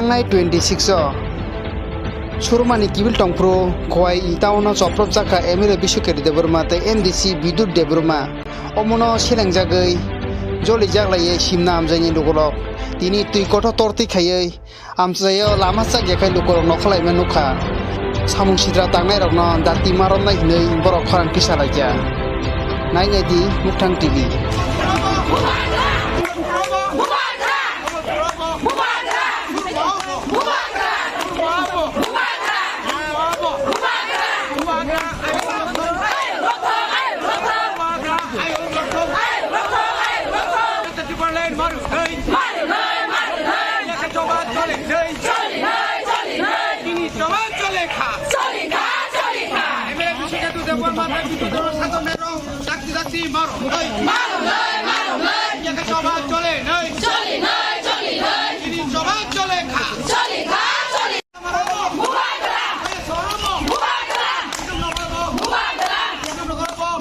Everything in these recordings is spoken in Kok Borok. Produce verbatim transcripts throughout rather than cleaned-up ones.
Thangnai twenty six o Surmani kibil tongphuru Khowai town o chopropjak kha M L A Biswakirti Debbarma tei M D C Bidut Debbarma. Omono selengjagwi jolijak laiwi simna amjaini lukurok tini twi kothok tortwi khaiwi amchaio lama chak ya khai lukurok nokholaima nukha. Samung sitra tangnairokno dati ma romnai hinwi borok khorang kisa laikha. Nainai di Mukthang T V. Chini jobab chole nai. Choli nai, choli nai. Chini jobab chole kha. Choli kha, choli. Bubagra. Bubagra. Bubagra.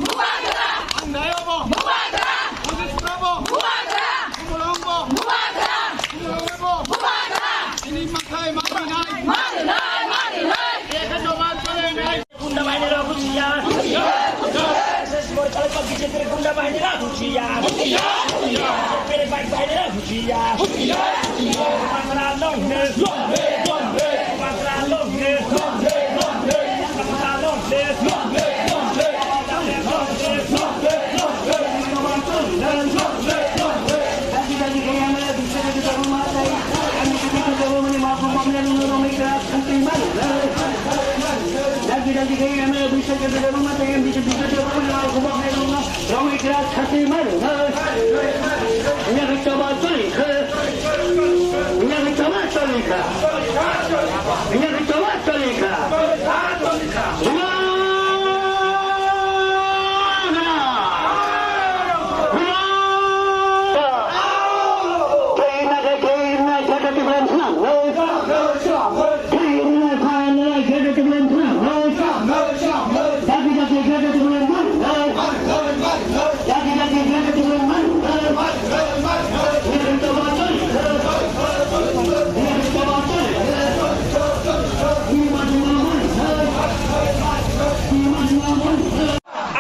Bubagra. Ang dayo bo. Bubagra. Bubagra. Bubagra. Chini makai mari nai. Mari nai, mari nai. Eka jobab chole nai. Gunda bahinira husiar. Husiar. S S Borkala pa B J P gunda bahinira husiar. Husiar. Husiar. B J P bai bahinira husiar. Husiar. Husiar. Bubagra longle. Longle. Longle. Bubagra longle. Longle. Longle. Bubagra longle. Longle. Longle. Longle. Longle. Longle. Longle. Longle.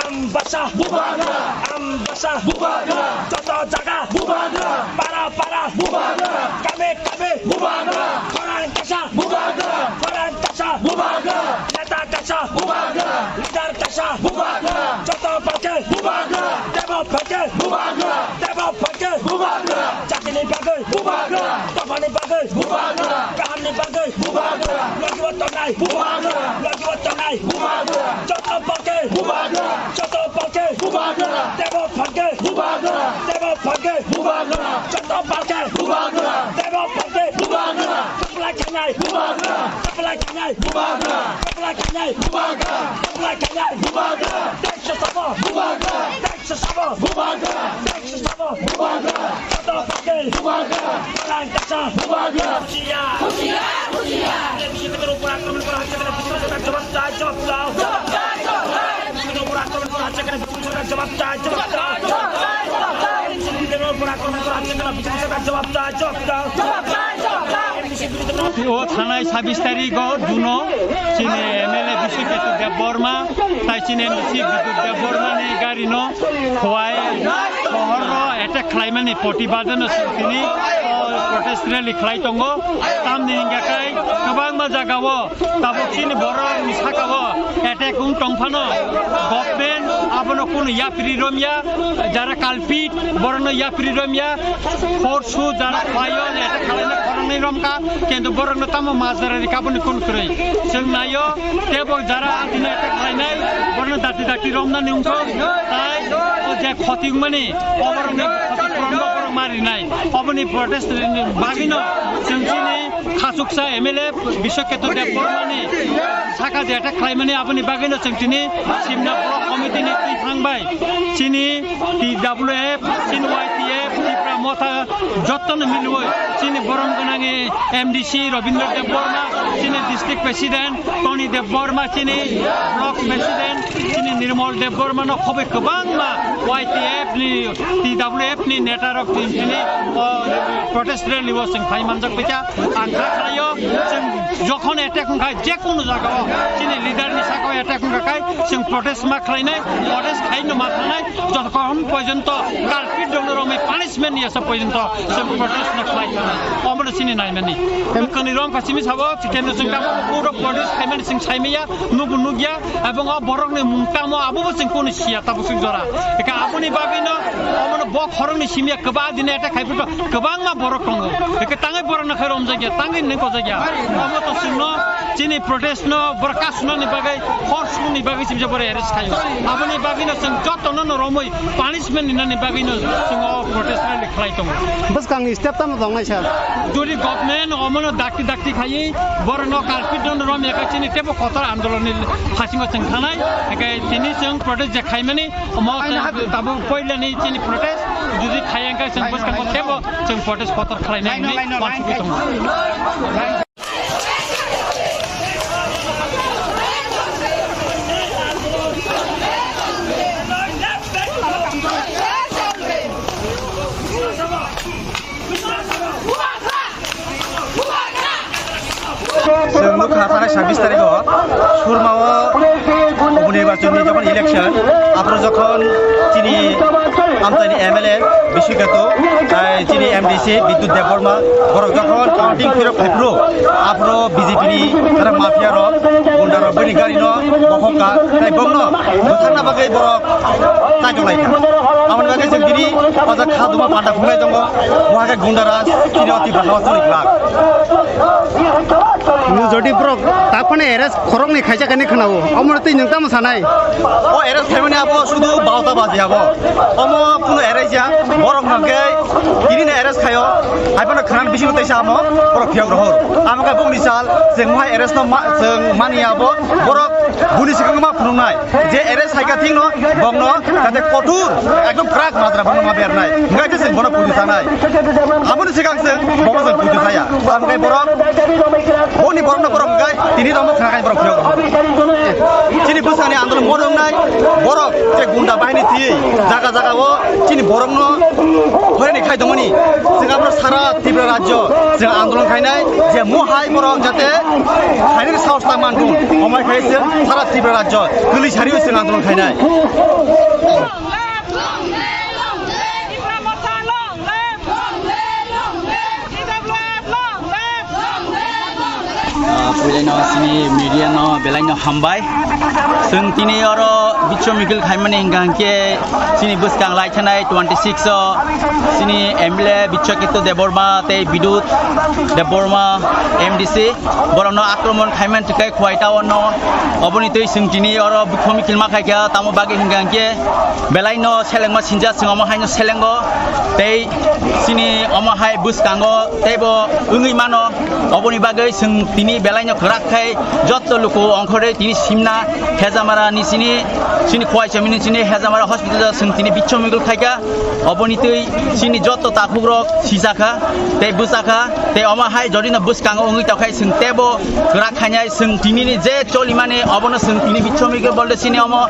Ambasa. Bubagra. Ambasa. Bubagra. Joto jaga. Bubagra. Para para. Bubagra. Kame kame. Bubagra. Khorang kasa. Bubagra. Khorang kasa. Bubagra. Neta kasa. Bubagra. Leader kasa. Bubagra. Joto phaikhe. Bubagra. Tebo phaikhe. Bubagra. Tebo phaikhe. Bubagra. Jatini bagwi. Bubagra. Dophani bagwi. Bubagra. Kahamni bagwi. Bubagra. Logibo tongnai. Bubagra. Logibo tongnai. Bubagra. Joto phaikhe. Bubagra. Joto phaikhe. Bubagra. Tebo phaikhe. Bubagra. Tebo phaikhe. Bubagra. Joto phaikhe. Bubagra. Tebo phaikhe. Bubagra. Supply khainai. Bubagra. Supply khainai. Bubagra. Supply khainai. Bubagra. Supply khainai. Bubagra. Thanks to support. Bubagra. Thanks to support. Bubagra. Thanks to support. Bubagra. Joto phaikhe. Bubagra. Khorang kasa. Bubagra. Husiar. Husiar. Husiar. জবাব চাই, জবাব দাও। জবাব চাই, জবাব চাই। জবাব চাই, জবাব চাই। জবাব চাই, জবাব চাই। জবাব চাই, জবাব চাই। O thanai sabis tarik o June o chini M L A Biswakirti Debbarma tai chini M D C Bidut Debbarma ni gari no Khowai sohor o attack khlaimani protibad no chwng tini, o, protest rally khlai tongo. Tamni hingkha khe kwbangma jaga o tabuk chini borok ni saka o attack wng tong phano government abono kunu yapri romya, jara culprit borokno yapri romya, force jara khlaio attack khlaina khoroknwi romkha, kintu borokno tamo majra rikha boni kun kwrwi. Chwng naio tebo jara atino attack khlainai borokno dati dati romnani wngkha, tai o je khoti wngmani oborokni khoti purunno borok marinai. Oboni protest ni bagwino chwng chini khachuksa M L A Biswakirti Debbarmani saka je attack khlaimani aboni bagwino chwng chini Simna Block Committee ni twi thang bai chini T W F, chini Y T F, Tipra Motha, jottono milwi chini borom gwnang M D C Rabindra Debbarma, chini District President Tony Debbarma, chini Block President chini Nirmal Debbarma no khobai kwbangma Y T F ni, T W F ni neta rok chini, o, protest rally o chwng phai manjak phaikha. Ang kha khlai Chwng jokhon attack wngkha, je kunu jagao chini leader ni sakao attack wngkha khai, chwng protest ma khlainai, protest khaino ma thangnai, jotokhon porjonto culprit rokno romwi punishment ya sa porjonto chwng protest no khlai thangnai. Omono chini naimani. Kwrwini rom kasimi sabo, chikeno chwng kamo puro protest khaimani chwng saimaya, nubu nugya, ebong o borokni mung tamo abobo chwng kunu siya tabuk chwng jora. Eka aboni bagwino omono bo khorokni simiya kwbang dine attack khai phano kwbangma borok tongo. Eka tangwi borokno khai romjakya, tangwi nini kojakya. Omo to chwngno chini protest no borok kasunani bagwi, hor sumungni bagwi chimsa borok arrest khaio. Aboni bagwino chwng jotono no romwi punishment ninani bagwino chwng o protest rally khlai tongo. Bwskangni step tamo tongnai sir? Jodi government omono dakti dakti khaiwi borokno culprit no romya kha chini teibo kotor andolonni hasingo chwng thangnai. Eka tini chwng protest je khaimani omo tabuk poilani chini protest jodi khaiya kha chwng bwskango teibo chwng protest kotor khlainai hinwi uansugwi tongo. Chwng nukha thanai sabbish tarikho Surmao ubunibachonni jokhon election, aphuru jokhon chini amchaini M L A Biswiketu, tai chini M D C Bidyut Debbarma, borok jokhon counting phirok phaiphuru, aphuru B J P ni jara mafia rok, gunda rok bini gari no bokhok kha, tai bongno bwthakna bagwi borok tai tonglaikha. Aboni bagwi chwng tini o jaga kha duma panda phunglai tongo, bo hai khe gunda raj chini o Tripura ha o choli glak. Nwng jodi borok tak phano arrest khoroknwi khaijak hinwi khwnao, omo twi nwng tamo sanai? O arrest khaimani abo sudu bauta baji abo. Omo kunu arrest ya, borok hwnkhe tini no arrest khaio, hai phano khwnani bisingo teisa amo borok phiyok rohor. Amo khe bongni sal, chwng hai arrest no ma-, chwng mani abo, borok buni swkang ma phunuknai. Je arrest hai kha thik no, bokno jate kothor, ekdom kwrak majra bokno ma bernai. Hwnkhe je chwng bono puju sanai. Aboni swkang chwng bono chwng puju saya. Amo khe borok, boni borokno borok hwnkhe tini rokno khna khai borok phiyok. Chini bwsani andolon mono wngnai borok je gunda bahini twi jaga jaga o chini borokno horeni khai tongmani. Chwng abo sara Tripura rajyo chwng andolon khainai je mohai borok jate khainani sahos ta manthung. Omo hai khai chwng sara Tripura rajyo kwlwi sari chwng andolon khainai. Ah, puilai no chini media no belai no hambai. Chwng tini oro bichom mikil khaimani hwnkha hwnkhe chini bwskang lai thanai twenty six o chini M L A Bichokito Debbarma tei Bidyut Debbarma M D C borokno akromon khaiman twikai Khowai town no. Oboni twi chwng tini oro bichom mikil ma khaikha, tamo bagwi hwnkha hwnkhe belai no selengma sinjak chwng omo haino selengo tei chini omo hai bwskango teibo wngwi mano. Oboni bagwi chwng tini belai no kwrak khai jotto luku ongkhorwi tini simna Hejamara ni chini, chini Khowai chomini chini Hejamara hospital o chwng tini bichom mikil khaikha. Oboni twi chini jotto takhuk rok sijakha tei bwchakha tei omo hai jodi no bwskango wngwi tongkhai chwng teibo kwrak khainai chwng tini ni je cholimani obono chwng tini bichom mikil bolde chini omo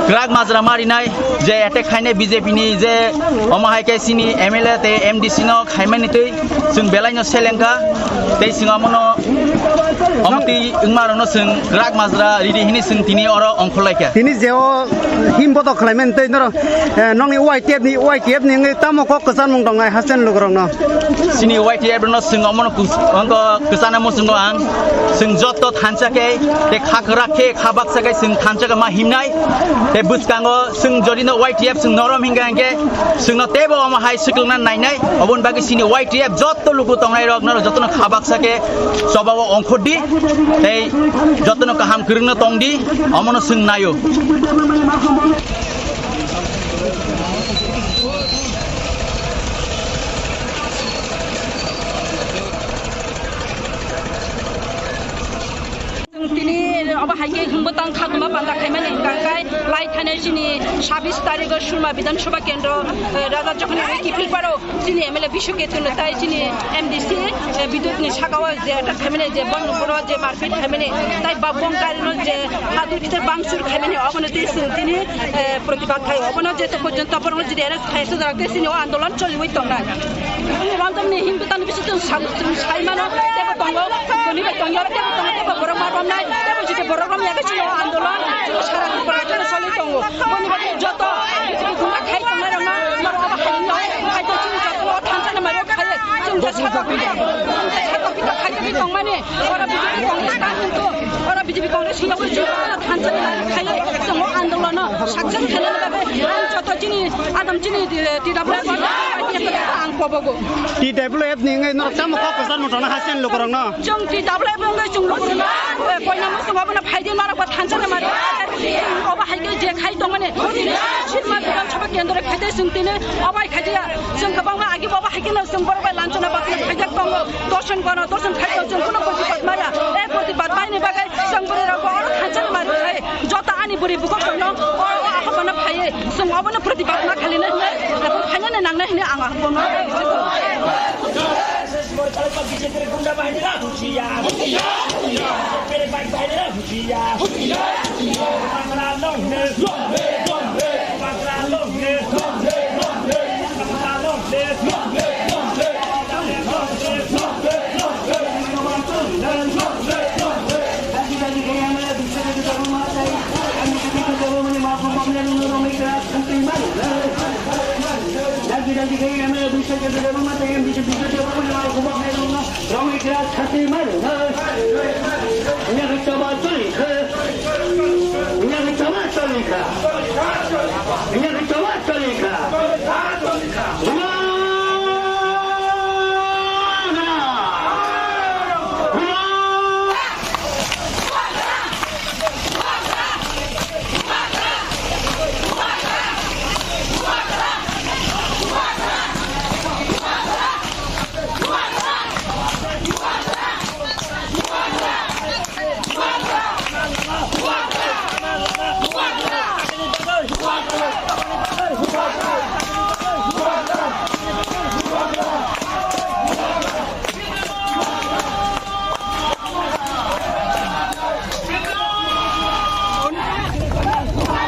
kwrak majra marinai je attack khainai B J P ni je omo hai khe chini M L A tei M D C no khaimani twi chwng belai no selengkha tei chwng omono omo twi wngma rokno chwng kwrak majra ridi hini chwng tini oro ongkhorlaikha. Tini je o him bodo khlaimani tei norok, eh, nokni Y T F ni, Y T F ni wngwi tamo kok kwchanmung tongnai haste ni lukurokno? Chini Y T F no chwng omono kus-, ongo kwchana muchungo ang. Chwng jotto thansa khe, tei kha kwrak khe, kha baksa khe chwng thansa khe ma himnai. Tei bwskango chwng jodi no Y T F chwng norom hingka hingke, chwng no teibo omo hai swkangna nainai. Oboni bagwi chini Y T F jotto luku tongnai rok, norok jotto no kha baksa khe choba o ongkhor di. Tei jotto no kaham kwrwng no tong di. Omono chwng naio. Tini obo hai khe himbo tang khaguma panda khaimani hwnkha khe lai thanai chini sabis tarikh o Surma Bidhan Sabha Kendro, eh, Raja Jokhon hai khe philparo chini M L A Bishu Ketu no tai chini M D C, eh, Bidut ni saka o je attack khaimani je bon nokoro je marpit khaimani tai babong gari no je hadu khe bangchur khaimani obono tei chwng tini, eh, protibad khai obono je to porjonto borok no jodi arrest khai se jaga tei chini o andolon choliwi tongnai. Bini random ni himbo tang bisu chwng sai mano. Tongo, boni bai tongya, tebo tongo, tebo borok ma romnai, tebo jodi borok romya khe chini o andolon, chini sara Tripura haste no soli tongo. Boni bagwi joto, chini guna khai tongnai rokno, norok abo hai no, hai to chini joto o thansa ni mari o khai, chini je saka pita, chini je saka pita khai to tongmani, oro B J P Congress ta hintu, oro B J P Congress hintu chini joto thansa ni mari o khai, chini o andolon no success khaina bagwi, ang joto chini, adam chini, eh, T W F ang kobogo. T W F ni wngwi norok tamo kok kwchar muchungno haste ni lukurokno. Chwng T W F wngwi chwng lukurokno, eh, koina muchung obono phaidi norok bo thansa ni mari. Obo hai khe je khai tongmani. Sirma Bidhan Sabha Kendro khaide chwng tini obo hai khaide ya. Chwng kwbangma agi bo obo hai kheno chwng borok bai lanchana bakna khaijak tongo. Dosen gono dosen khai tongo chwng kuno protibad maya. Eh, protibad maini bagwi chwng borok rok bo oro thansa ni mari khai. Joto ani bwrwi bukhuk rokno o, o, ahapano phaiwi chwng obono protibad ma khalinai hinwi, abo phainani nangnai hinwi ang ahapano.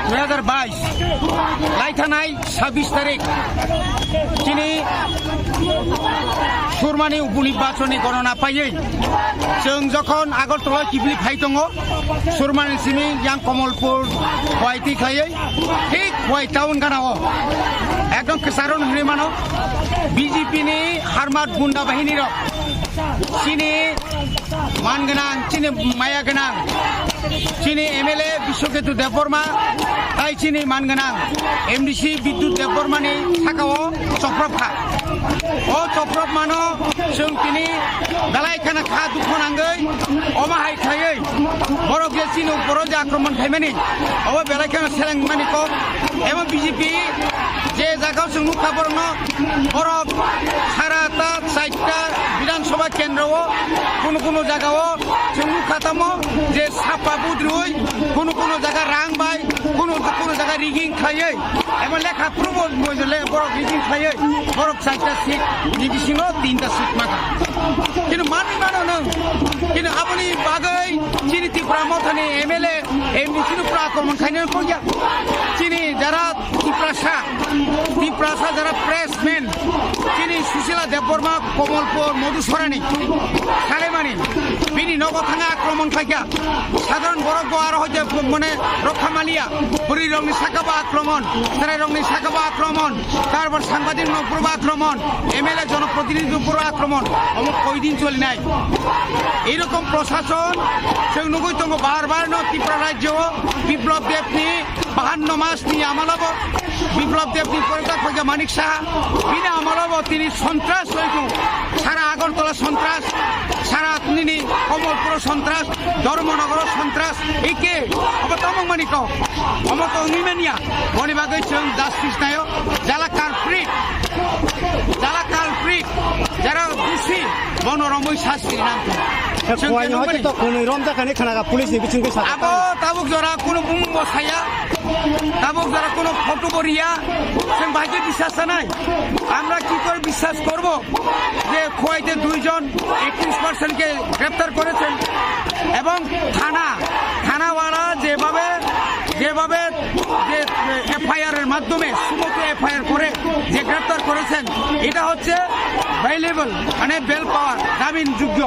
Dui hazar bais, lai thanai sabbish tarik, chini Surmani upunirbacho ni gorona paiwi, chwng jokhon Agartala kibili phai tongo, Surmani simi yang Kamalpur, Guwahati khlaiwi, thik Guwahati town gana o, ekdom kwcharo no hwnwi mano, B J P ni harmat gunda bahini rok, chini man gwnang, chini maya gwnang, chini M L A Biswaketu Debbarma, tai chini man gwnang M D C Bidyut Debbarma ni saka o choprop kha. O choprop mano chwng tini belai kheno kha dukho nangwi, omo hai khaiwi borok je chini uporo je akromon khaimani, obo belai kheno seleng mani kok. Emo B J P je jaga o chwng nukha borokno, borok sara ta chaita Bidhan Sabha kendro o, kunu kunu jaga o chwng nukha tamo je sapa budrwi, kunu kunu jaga rang bai, kunu kunu jaga rigging khlaiwi, emo lekha promo le borok rigging khlaiwi, borok chaita seat ni bisingo tinta seat maka. Kintu manwi mano nwng, kintu aboni bagwi chini Tipra Mothani M L A, M D C no pura akromon khainani kok ya. Chini jara Tiprasa, Tiprasa jara pressman, chini Susila Debbarma, Kamalpur, Madhusurani, Salemani, bini nogo thangwi akromon khaikha. Sadharan borok bo aro hoite mane rokha maliya, bwrwi rokni saka bo akromon, chwrai rokni saka bo akromon, tarpor sangbadik rokni upor bo akromon, M L A jonoprotinidhi upor bo akromon, omo koidin cholinai. Ei rokom prosason chwng nugwi tongo bar bar no Tripura rajyo o Biplab Deb ni bahanno mas ni amalo bo Biplab Deb ni pore tak phaikha Manik Saha, bini amalo bo tini sontras oi tongo. Sara Agartala sontras, sara nini Kamalpur sontras, Dharmanagar sontras, eke obo tamo mani kok, omo to wngwi manya. Boni bagwi chwng justice naio, jala culprit, jala culprit, jara dusi, bono romwi sasti nang. Chwng khe nukmani to khwnwi romjakani khna kha police ni bisingtwi sa. Abo tabuk jora kunu bumung bo saya. এবং যারা কোনো ফটো বরিয়া, সে ভাইকে বিশ্বাস নাই। আমরা কি করে বিশ্বাস করব যে খোয়াইতে দুইজন একুশ পার্সেন্টকে গ্রেপ্তার করেছেন এবং থানা, থানাওয়ালা যেভাবে, যেভাবে যে এফআইআর এর মাধ্যমে সুমোকে এফআইআর করে যে গ্রেপ্তার করেছেন, এটা হচ্ছে বেইলেবল, মানে বেল পাওয়ার, জামিনযোগ্য,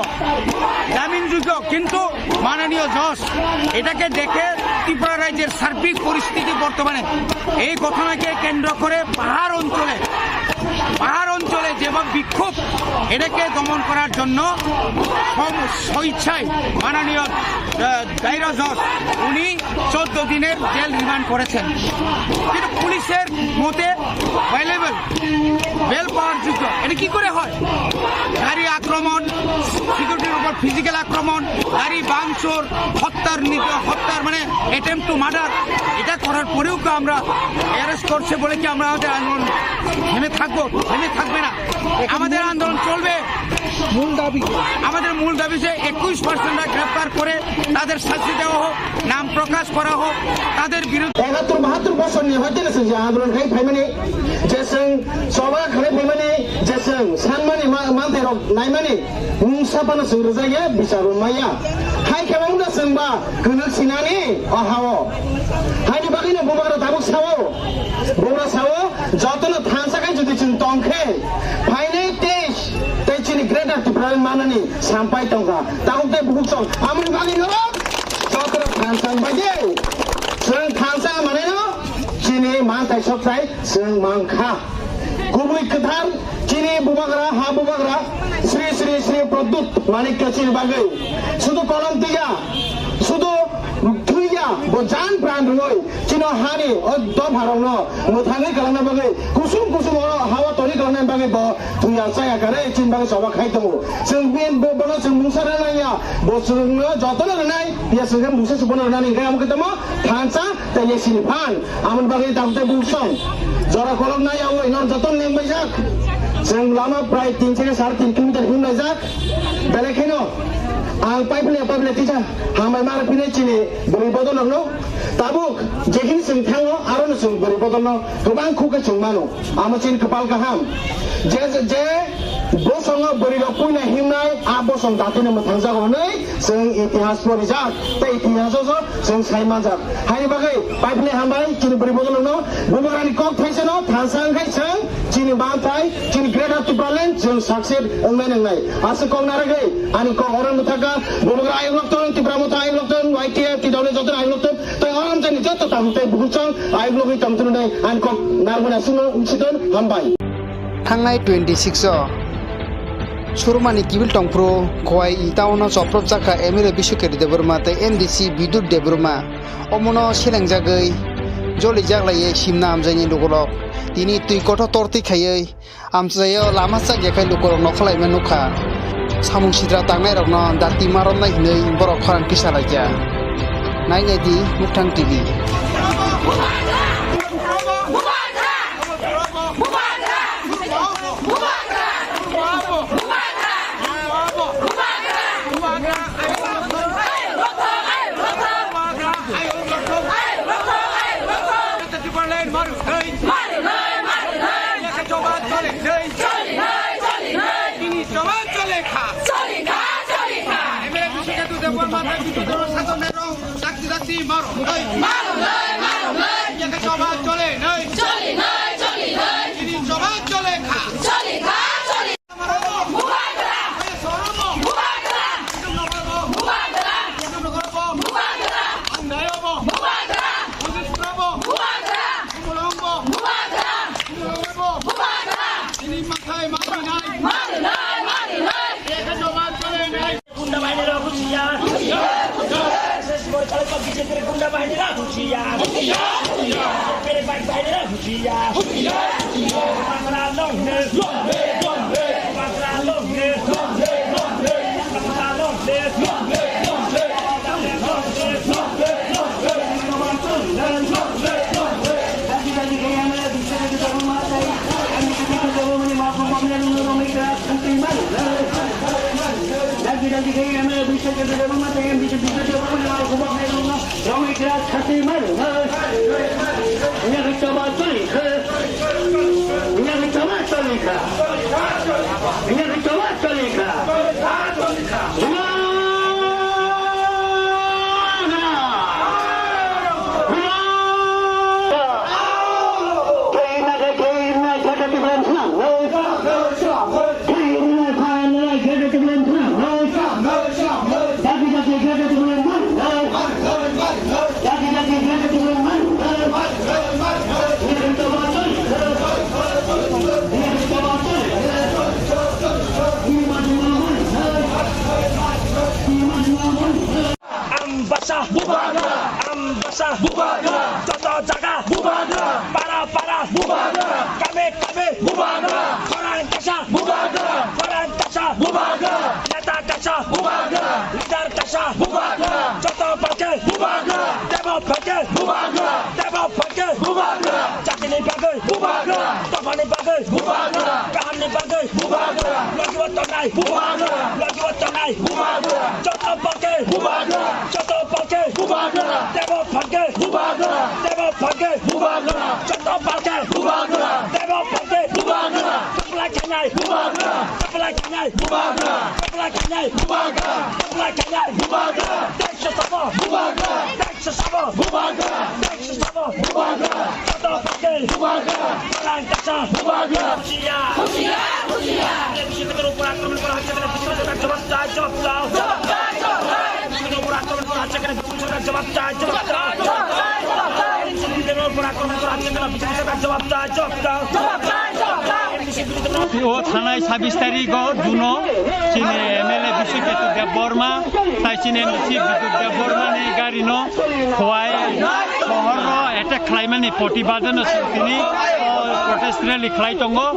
জামিনযোগ্য। কিন্তু মাননীয় জজ এটাকে দেখে ত্রিপুরা রাজ্যের সার্বিক পরিস্থিতি বর্তমানে এই ঘটনাকে কেন্দ্র করে পাহাড় অঞ্চলে, পাহাড় অঞ্চলে যেভাবে বিক্ষোভ, এটাকে দমন করার জন্য সম-, স্বেচ্ছায় মাননীয়, আহ, দায়রা জজ উনি চোদ্দ দিনের জেল রিমান্ড করেছেন। কিন্তু পুলিশের মতে বেইলেবল, বেল পাওয়ার যোগ্য। এটা কি করে হয়? গাড়ি আক্রমণ, সিকিউরিটির উপর ফিজিক্যাল আক্রমণ, গাড়ি ভাঙচুর, হত্যার নিত-, হত্যার মানে অ্যাটেম্প টু মার্ডার, এটা করার পরেও কি আমরা অ্যারেস্ট করছে বলে কি আমরা আমাদের আন্দোলন থেমে থাকবো? থেমে থাকবে না, আমাদের আন্দোলন চলবে। মূল দাবি কি? আমাদের মূল দাবি যে একুশ পার্সেন্টরা গ্রেপ্তার করে তাদের শাস্তি দেওয়া হোক, নাম প্রকাশ করা হোক, তাদের বিরুদ্ধে একাত্তর বাহাত্তর বছরni hoite se je andolon khai phaimani, je chwng choba khlai phaimani, je chwng sanmani ma-, manthai rok naimani, mungsa phano chwng rwjakya, bichar bo maya. Hai khe wngkha chwng ba kwnak sinani o ha-o. Haini bagwino bubagra tabuk sao, bubagra sao, jotono thansa khai jodi chwng tong khe, phainai teis tei chini Greater Tipraland manani sampai tongkha. Tabuk tei bukhuk song. Amoni bagwi norok jotono thansa wngbaidi. Chwng thansa maneno chini manthai sokthai chwng mankha. Kubui kwthar chini bubagra, ha bubagra, Sri Sri Sri Pradyut Manikya chini bagwi. Sudu kolom twiya, sudu thwiya, bo jan pran rwwi chini hani o dopharokno mwthangwi kwlangna bagwi, kusum kusum o ha-o tori kwlangna bagwi bo thwiya chaya kare chini bagwi choba khai tongo. Chwng bini bo-, bono chwng mungsa rwna nangya, bo chwngno jotono rwnai, ya chwng khe mungsa se bono rwnani hwnkhe amo khe tamo thansa tei yesini phan. Amoni bagwi tabuk tei bukhuk song. Jora kolok nai yaui nor joto lengbaijak. Chwng lama prai tin theke sare tin kilometer himlaijak. Belai kheno ang pipeline, pipeline tisa hambai mara phine chini bwrwi bodol rokno. Tabuk jekhini chwng thango, arono chwng bwrwi bodolno kwbang khukhe chwng mano. Amo chini kwpal kaham. Je, je bosongo bwrwi rok puina himnai, a bosong datino mwthangjago hwnwi chwng itihas porijak, tei itihaso so chwng sai manjak. Haini bagwi pipeline hambai chini bwrwi bodolno, bubagrani kok thaisano thansa wngkhai chwng chini manthai, chini Greater Tipraland chwng success wngnai nangnai. Aswk kok narwgwi ani kok oro mwthaka, bubagra ayuk lokton, Tipra Motha ayuk lokton, Y T F, T W joto ayuk lokton, tei oro amchaini joto tabuk tei bukhukchang ayuk logwi tongthunai ani kok narwgwi aswkno wngsiton hambai. Thangnai twenty six o Surumani kibil tongphuru Khowai town o chopropjakha M L A Biswakeri Debbarma tei M D C Bidut Debbarma. Omono selengjagwi jolijak laiwi simna amjaini lukurok tini twi kothok tortwi khaiwi amchaio lama chakya khai lukurok nokhalaima nukha. Samung sitra tangnairokno dati maromnai hinwi borok khorang kisa laikha. Nainai di Mukthang T V. Gunda bahinira husiya. Gunda bahinira husiya. Pere bike bahinira husiya. Bakra long live. Bakra long live. Bakra long live. Jaga. Bubagra. Para para. Bubagra. Kame kame. Bubagra. Khorang kaisa. Bubagra. Khorang kaisa. Bubagra. Neta kaisa. Bubagra. Leader kaisa. Bubagra. Joto phalke. Bubagra. Tebo phalke. Bubagra. Tebo phalke. Bubagra. Jatini bagwi. Bubagra. Dophani bagwi. Bubagra. Kahamni bagwi. Bubagra. Logibo tongnai. Bubagra. Logibo tongnai. Bubagra. Joto phalke. Bubagra. Joto phalke. Bubagra. Tebo phalke. Bubagra. Tebo phalke. Bubagra. Joto phalke. Bubagra. Tebo phalke. Bubagra. Supply khainai. Bubagra. Supply khainai. Bubagra. Supply khainai. Bubagra. Supply khainai. Bubagra. Thanks to support. Bubagra. Thanks to support. Bubagra. Thanks to support. Bubagra. Joto phalke. Bubagra. Khorang kaisa. Bubagra. Husiar. Husiar. Husiar. এই বিশ্ববিদ্যালয়ের উপর আক্রমণ করা হচ্ছে, তাহলে বিশ্ববিদ্যালয়ের জবাব দাও। জবাব দাও, জবাব দাও। এই বিশ্ববিদ্যালয়ের উপর আক্রমণ করা হচ্ছে, এখানে বিশ্ববিদ্যালয়ের জবাব চাই, জবাব দাও। জবাব চাই, জবাব চাই। এই বিশ্ববিদ্যালয়ের উপর আক্রমণ করা হচ্ছে, এখানে বিশ্ববিদ্যালয়ের জবাব চাই, জবাব দাও। জবাব চাই, জবাব দাও। এই বিশ্ববিদ্যালয়ের O thanai sabis tarik o June o chini M L A Biswakhetu Debbarma tai chini M D C Bidut Debbarma ni gari no Khowai sohor o attack khlaimani protibad no chwng tini o protest rally khlai tongo.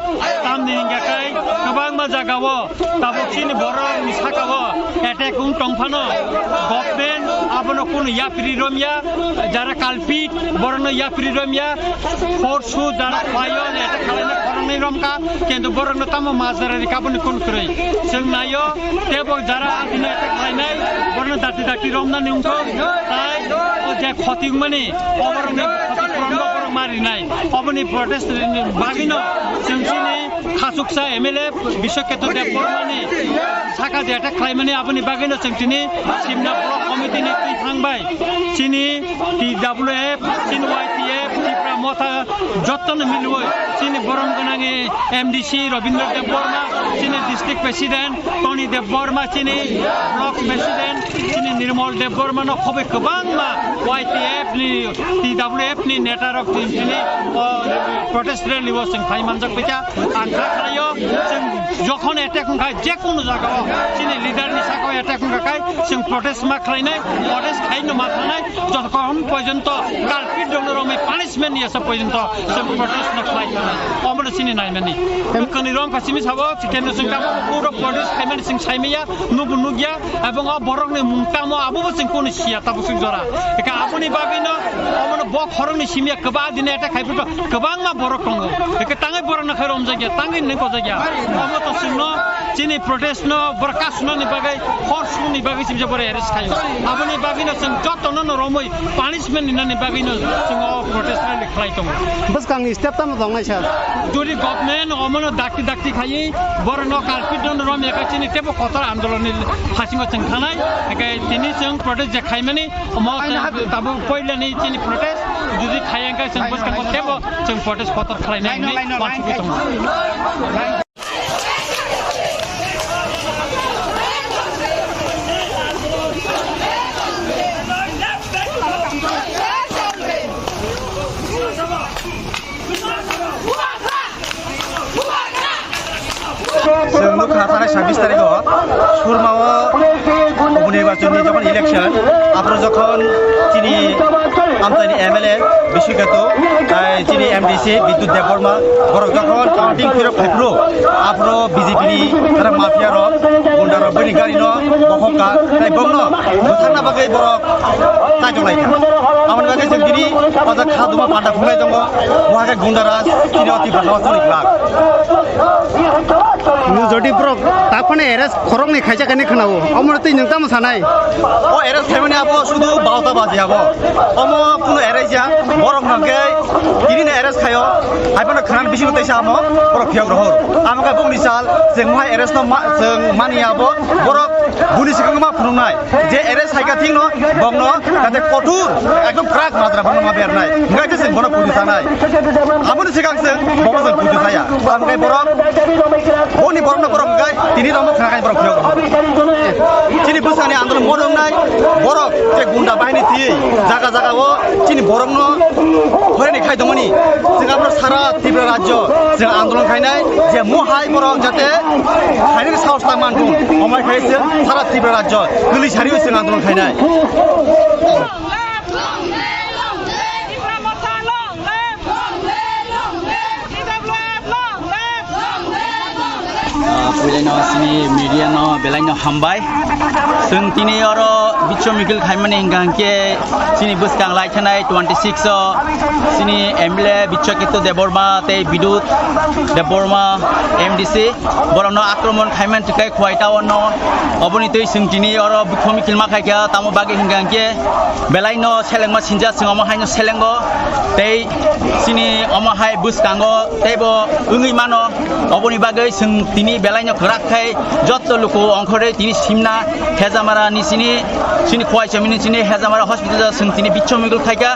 Tamni hingkha khe kwbangma jaga o tabuk chini borok ni saka o attack wng tong phano government abono kunu yapri romya, jara culprit borokno yapri romya, force su jara khlaio attack khlaina khoroknwi romkha, kintu borokno tamo majra rikha boni kun kwrwi. Chwng naio, tebo jara abini attack khlainai, borokno dakti dakti romnani wngkha, tai o je khoti wngmani, oborokni khoti puron borok marinai, oboni protest ni bagwino chwng chini khachuksa M L A Biswakhetu Debbarmani saka je attack khlaimani aboni bagwino chwng tini Simna Block Committee ni twi thang bai chini T W F, chini Y T F, Tipra Motha, jotono milwi chini borom gwnang M D C Rabindra Debbarma, chini District President Tony Debbarma, chini Block President chini Nirmal Debbarma no khoboi kwbangma Y T F ni, T W F ni neta rok chini, o, protest rally o chwng phai manjak phaikha. Ang kha khlaio, chwng jokhon attack wngkha, je kunu jagao chini leader ni sakao attack wngkha khai, chwng protest ma khlainai, protest khaino ma thangnai, jotokhon porjonto culprit rokno romwi punishment yasa porjonto chwng protest no khlai thangnai. Omono chini naimani. Kwrwini romkha simi sabo, chikeno chwng tabuk puro protest khaimani chwng saimaya, nubu nugya, ebong o borokni mung tamo abobo chwng kunu siya tabuk chwng jora. Eka aboni bagwino omono bo khoroknwi simiya kwbang dine attack khai phuru kwbangma borok tongo. Eke tangwi borokno khai romjakya, tangwi nini kojakya. Omo to chwngno chini protest no borok kasunani bagwi, hor sumuni bagwi chimsa borok arrest khaio. Aboni bagwino chwng jotono no romwi punishment ninani bagwino chwng o protest rally khlai tongo. Bwskangni step tamo tongnai sir? Jodi government omono dakti dakti khaiwi borokno culprit no romya kha chini tebo kotor andolonni hasingo chwng thanai. Eke tini chwng protest je khaimani Omo chwng tabuk poilani chini protest, jodi khaya hwnkhe chwng bwskango tebo chwng protest kotor khlainai hinwi uansugwi tongo. Chwng nukha thanai sabis tarikh o Surma o ubuni nirbachon ni jokhon election, aphuru jokhon chini amchaini M L A Biswakhetu, ai chini M D C Bidut Debbarma, borok jokhon counting phirok phaiphuru, aphuru B J P ni borok mafia rok, gunda rok bini gari no bokhok kha, tai bokno bwthakna bagwi borok Kaitor lai kha. Aboni bagwi chwng tini o jaga kha duma panda phunai tongo. Bo hai khe gunda raj, tini o Tipra hawa choli glak. Nwng jodi borok ta phano arrest khoroknwi khaijak hinwi khwnao. Omono twi nwng tamo sanai? O arrest khaimani abo sudu barota baji abo. Omo kunu arrest ya. Borok no khe tini no arrest khaio. Hai phano khwnani bisingo teisa amo borok phiyok rohor. Amo khe bongni sal, chwng hai arrest no ma-, chwng mani abo borok buni swkang ma phunuknai. Je arrest hai kha thik no, bokno jate kothor, ekdom krak majra phano ma bernai. Hingkhe je chwng bono puji sanai. Aboni swkang chwng bono chwng puji saya. Tamo khe borok, boni borokno borok hingkhe tini rokno khna khai borok phiyok. Chini bwsani andolon mono wngnai borok je gunda bahini twi jaga jaga o chini borokno horeni khai tongmani. Chwng abro sara Tripura rajyo chwng andolon khainai je mohai borok jate khainani sahos ta manthung. Omai khai chwng sara Tripura rajyo kwlwi sari chwng andolon khainai. No, chini media no belai no hambai. Chwng tini oro bichom mikil khaimani hingka hingke chini bwskang lai thanai twenty six o chini M L A Bichokito Debbarma tei Bidut Debbarma M D C borokno akromon khaiman tikai Khowai town no. Oboni twi chwng tini oro bichom mikil ma khaikha, tamo bagwi hingka hingke belai no selengma sinjak chwng omo haino selengo tei chini omo hai bwskango teibo wngwi mano. Oboni bagwi chwng tini belai no kwrak khai jotto luku ongkhorwi tini simna Hejamara ni chini, chini Khowai chomini chini Hejamara hospital o chwng tini bichom mikil khaikha.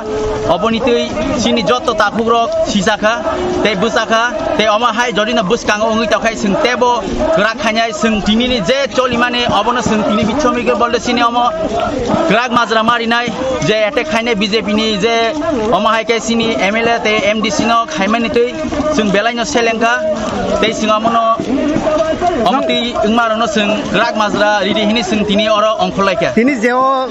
Oboni twi chini jotto takhuk rok sijakha tei bwchakha tei omo hai jodi no bwskango wngwi tongkhai chwng teibo kwrak khainai chwng tini ni je cholimani obono chwng tini bichom mikil bolde chini omo kwrak majra marinai je attack khainai B J P ni je omo hai khe chini M L A tei M D C no khaimani twi chwng belai no selengkha tei chwng omono omo twi wngmarokno chwng kwrak majra ridi hini chwng tini oro ongkhorlaikha. Tini je o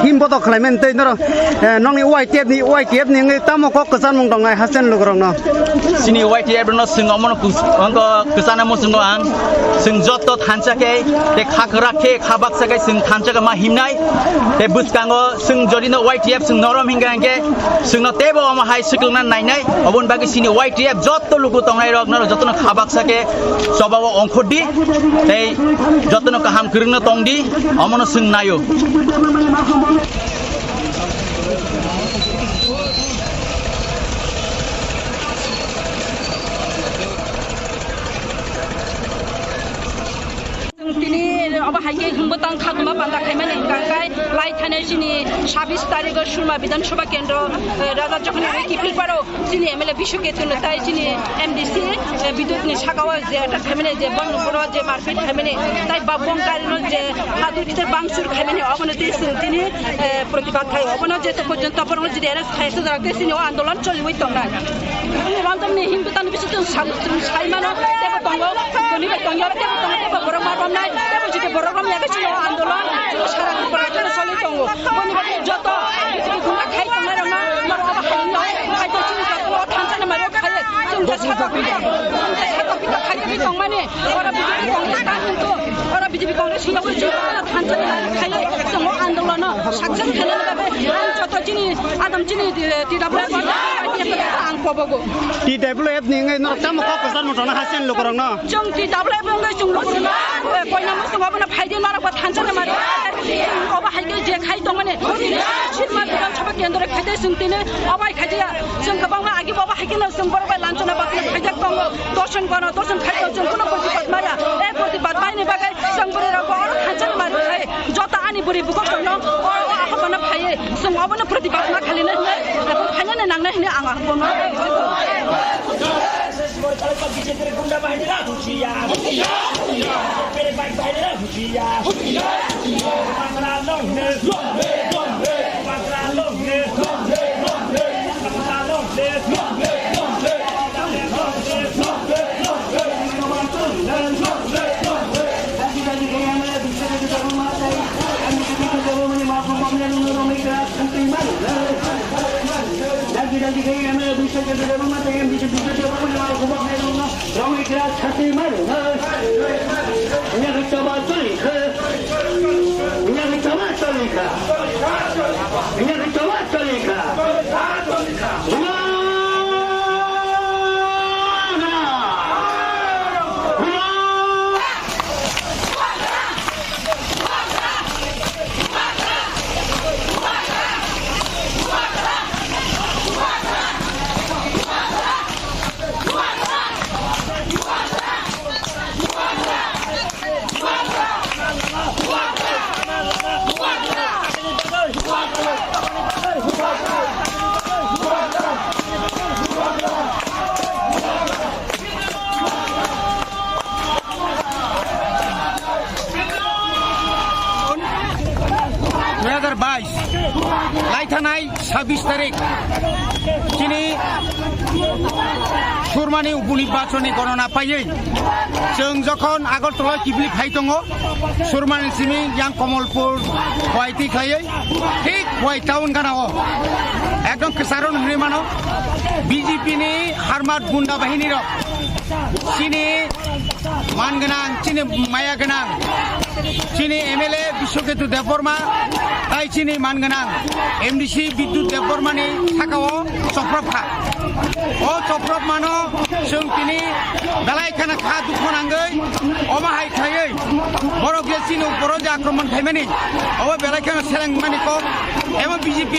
him bodo khlaimani tei norok, eh, nokni Y T F ni, Y T F ni wngwi tamo kok kwcharmung tongnai hasten lukurokno? Chini Y T F no chwng omono kus-, ongko kwchana muchungo ang. Chwng jotto thansa khe, tei kha kwrak khe, kha baksa khe chwng thansa khe ma himnai. Tei bwskango chwng jodi no Y T F chwng norom hingka hingke chwngno teibo omo hai swkangna nainai. Oboni bagwi chini Y T F jotto luku tongnai rok norok jotono kha baksa khe chobao ongkhordi. Tei jotono kaham kwrwngno tongdi. Omono chwng naio. Chwng tini obo hai khe himbo tang khatungma panda khaimani hwnkha khe lai thanai chini sabis tarigo Surma Bidhan Sabha Kendro, eh, Raja Jokhon hai kiphilparo chini M L A Bishu Ketu no tai chini M D C, eh, Bidut ni saka o je attack khaimani je bon nokoro je marpit khaimani tai babong gari no je hadu kite bangchur khaimani obono tei chwng tini, eh, protibad khai obono je to porjonto borok no jodi arrest khai sojak tei chini o andolon choliwi tongnai. Bini rangjak ni himbo tang bisu chwng sal-, chwng sai mano, tebo tongo, toni bai tongya, tebo tongo, tebo borok ma romnai, tebo jodi borok romya khe chini o andolon, chini sara Tripura haste choli tongo. Boni bagwi joto B J P gunda khai tongnai rokno, norok abo hai no, khai to chini joto o thansa ni mari o khai, chwng je saka pita, chwng je saka pita khai tongmani, oro B J P Congress ta hintu, oro B J P Congress hintu chwng thansa ni mari khai, chwng o andolon no success khainani bagwi ang joto chini Adam chini, eh, T W F ang pobogo. T W F ni wngwi norok tamo kok kwchar motongna hasen lukurokno? Chwng T W F wngwi chwng lukurokno, eh, koina muchung obono phaidi norok bo thansa ni mari. Obo hai khe je khai tongmani. Sirma Bidhan Sabha Kendro khai de chwng tini obo hai khai de ya. Chwng kwbangma agi bo obo hai khe no chwng borok bai lanchana bakna khai jak tongo. Dosen kono, dosen khai tongo, chwng kuno protibad maya. Eh, protibad bai ni bagwi chwng borok rok bo oro thansa ni mari khai. Joto ani bwrwi bukhuk rokno o, o ahophano phaiwi chwng obono protibad ma khalinai hinwi, abo phainani nangnai hinwi ang ahophano. Dui hazar bais lai thanai sabis tarik chini Surmani upunibachoni gorona paiwi chwng jokhon Agartala kibli phai tongo, Surmani simi yang Komolpur Khowai twi khlaiwi thik Khowai town gana o ekdom kwcharo hwnwi mano B J P ni harmat gunda bahini rok Chini man gwnang, chini maya gwnang, chini M L A Biswaketu Debbarma, tai chini man gwnang M D C Bidyut Debbarmani sakao choprop kha. O choprop mano chwng tini belai kheno kha dukhu nangwi, omo hai khaiwi borok je chini uporo je akromon khaimani, obo belai kheno seleng mani kok. Emo B J P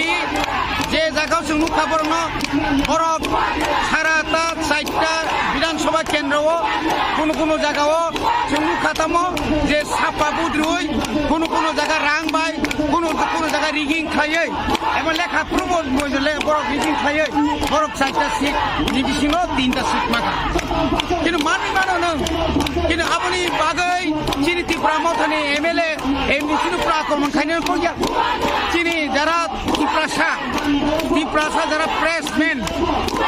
je jagao chwng nukha borokno, borok sara ta chaita Bidhan Sabha kendro o kunu kunu jagao chwng nukha tamo je sapa budrui kunu kunu jaga rang bai kunu kunu jaga rigging khlaiwi emo lekha phuru bo le borok rigging khlaiwi borok chaita seat ni bisingo tinta seat maka. Kinu manwi mano nwng, kinu aboni bagwi chini Tipra Mothani M L A M D C no pura akromon khainani koi ya. Chini jara Tiprasa, Tiprasa jara pressman,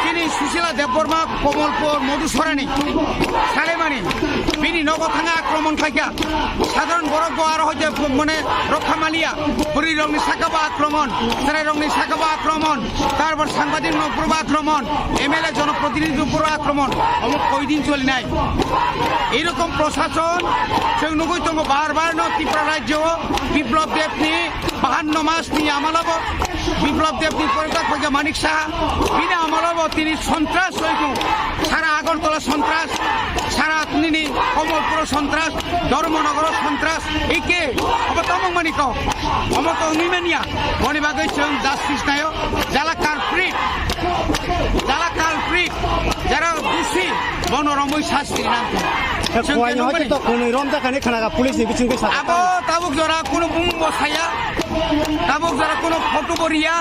chini Susila Debbarma, Komolpur, Madhusurani, Salemani, bini nogo thanga akromon khaikha. Sadharan borok bo aro hoite mane rokha maliya, bwrwi rokni saka bo akromon, chwrai rokni saka bo akromon, tarpor sangbadik no puro bo akromon, M L A jonoprotinidhi no puro akromon, omo koidin cholinai. Erokom proshason chwng nugui tongo bar bar no Tripura rajyo o Biplab Deb ni bahanno mas ni amalo bo Biplab Deb ni pore tak paikha Manik Saha, bini amalo bo tini sontras hoitu sara Agartala sontras, sara nini Komolpuro sontras, Dharmanagar sontras, eke obo tamo mani kok, omo kok ni mania, boni bagwi chwng justice nayo, jala culprit, jala culprit, jara dusi, bono romwi sasti nang. Chwng khe nukmani. Kuaino to kunui romjakani khnaga police ni bisingtwi sa. Abo tabuk jora kuno bumung bo saya, tabuk jora kuno photo bo riya,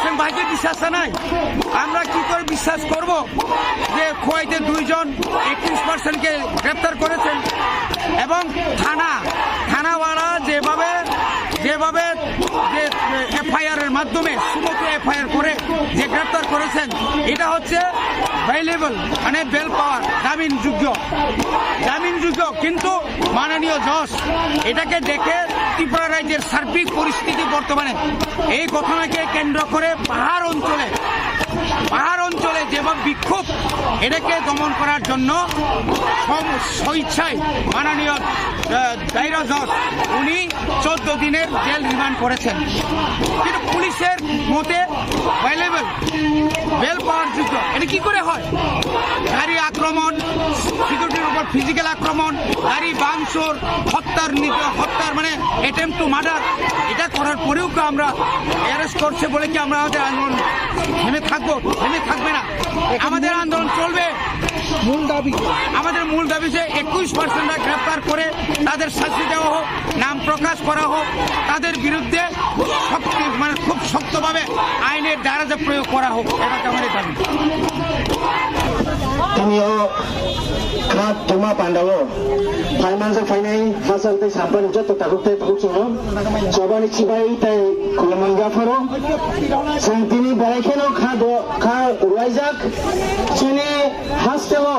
chwng bahai khe bisas sanai. Amra ki kore bisas korbo je Khowai te dui jon ekwis percent ke greptar korechen ebong thana, thanawala jebhabe, jebhabe je F I R er madhyome, sumoto F I R kore je greptar korechen, eta hocche bailable, mane bail power, jamin jogyo, jamin jogyo, kintu মাননীয় জজ এটাকে দেখে ত্রিপুরা রাজ্যের সার্বিক পরিস্থিতি বর্তমানে এই ঘটনাকে কেন্দ্র করে পাহাড় অঞ্চলে, পাহাড় অঞ্চলে যেভাবে বিক্ষোভ, এটাকে দমন করার জন্য সম-, স্বেচ্ছায় মাননীয়, আহ, দায়রা জজ উনি চোদ্দ দিনের জেল রিমান্ড করেছেন। কিন্তু পুলিশের মতে অ্যাভেলেবল বেল পাওয়ার যোগ্য। এটা কি করে হয়? গাড়ি আক্রমণ, সিকিউরিটির উপর ফিজিক্যাল আক্রমণ, গাড়ি ভাঙচুর, হত্যার নিজ-, হত্যার মানে অ্যাটেম্প টু মার্ডার, এটা করার পরেও কি আমরা অ্যারেস্ট করছে বলে কি আমরা আমাদের আন্দোলন থেমে থাকবো? থেমে থাকবে না, আমাদের আন্দোলন চলবে। মূল দাবি কি? আমাদের মূল দাবি যে একুশ পার্সেন্টরা গ্রেপ্তার করে তাদের শাস্তি দেওয়া হোক, নাম প্রকাশ করা হোক, তাদের বিরুদ্ধে শক্তি, মানে, খুব শক্তভাবে আইনের দ্বারা যে প্রয়োগ করা হোক, এটা আমাদের দাবি। Tini o kha tuma pandao phaimanjak phainai hachal tei sampani joto tabuk tei tabuk chwngo chobani chibai tei khulumani yapharo chwng tini belai kheno kha do, kha ruaijak chini hasteo,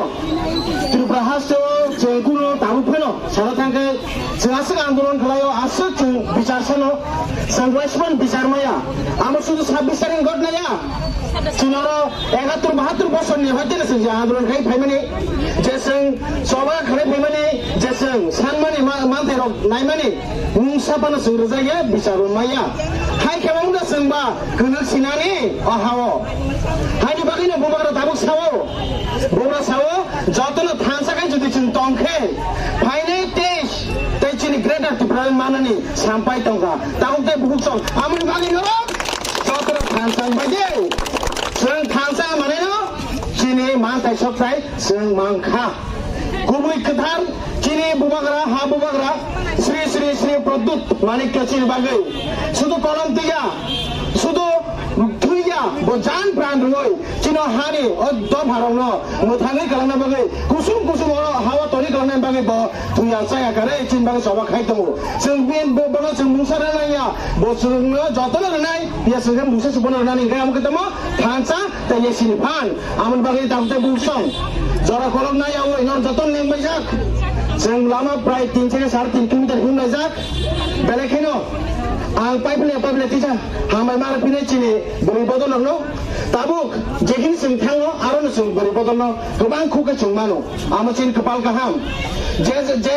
Tripura hasteo chwng kunu tabuk phano sana thangkhe chwng aswk andolon khlaio, aswk chwng bichar sano, chwng waisman bichar maya. Amo sudu sabbish tarik ghotna ya. Chwng oro ekatur bahatur bosor ni hoite chwng je andolon khai phaimani, je chwng choba khlai phaimani, je chwng sanmani ma-, manthai rok naimani, mungsa phano chwng rwjak ya, bichar bo maya. Hai khe wngkha chwng ba kwnak sinani o ha-o. Haini bagwino bubagra tabuk sao, bubagra sao, jotono thansa khai jodi chwng tong khe, phainai teis tei chini Greater Tipraland manani sampai tongkha. Tabuk tei bukhuk song, amoni bagwino jotono thansa wngbai de. Chwng thansa manwino chini manthai sokthai chwng mankha. Kubui kwthar chini bubagra, ha bubagra, Sri Sri Sri Pradyut Manikya chini bagwi sudu kolom twiya, sudu thwiya, bo jan pran rwwi chini hani o dopharokno mwthangwi kwlangna bagwi, kusum kusum oro ha-o tonwi kwlangna bagwi bo thwiya chaya kare chini bagwi choba khai tongo. Chwng bini bo-, bono chwng mungsa rwnai ya, bo chwngno jotono rwnai ya, chwng khe mungsa se bono rwnani hwnkhe amo khe tamo thansa tei yesini phan. Amoni bagwi tabuk tei bukhuk song jora kolok nai ya, o inor joto neng baijak. Chwng lama prai tin theke sare tin kilometer him laijak. Belai kheno ang pipe ni pipe ni tisa hambai mara phine chini bwrwi bodol rokno. Tabuk jekhini chwng thango aro no Bwrwi bodolno kwbang khuk khe chwng mano. Amo chini kwpal kaham. Je, je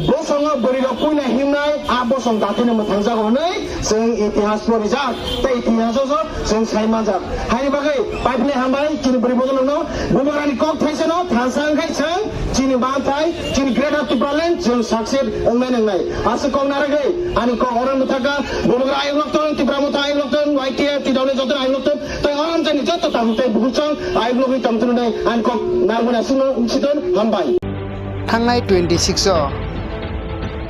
bosongo bwrwi rok puila himnai, a bosong datino mwthangjago hwnwi chwng itihas porijak. Tei itihas o chwng sai manjak. Haini bagwi paiphinai hambai chini bwrwi bodolno, Bubagrani kok thaisano thansa wngkhai chwng chini manthai, chini Greater Tipraland chwng success wngnai nangnai. Aswk kok narwgwi ani kok oro mwthaka, Bubagra ayuk lokton, Tipra Motha ayuk lokton, Y T F, T W joto ayuk lokton. Tei o amchaini joto tabuk tei bukuchang ayuk logwi tongthunai ang kok narwkmani aswkno wngsiton hambai. Thangnai twenty six o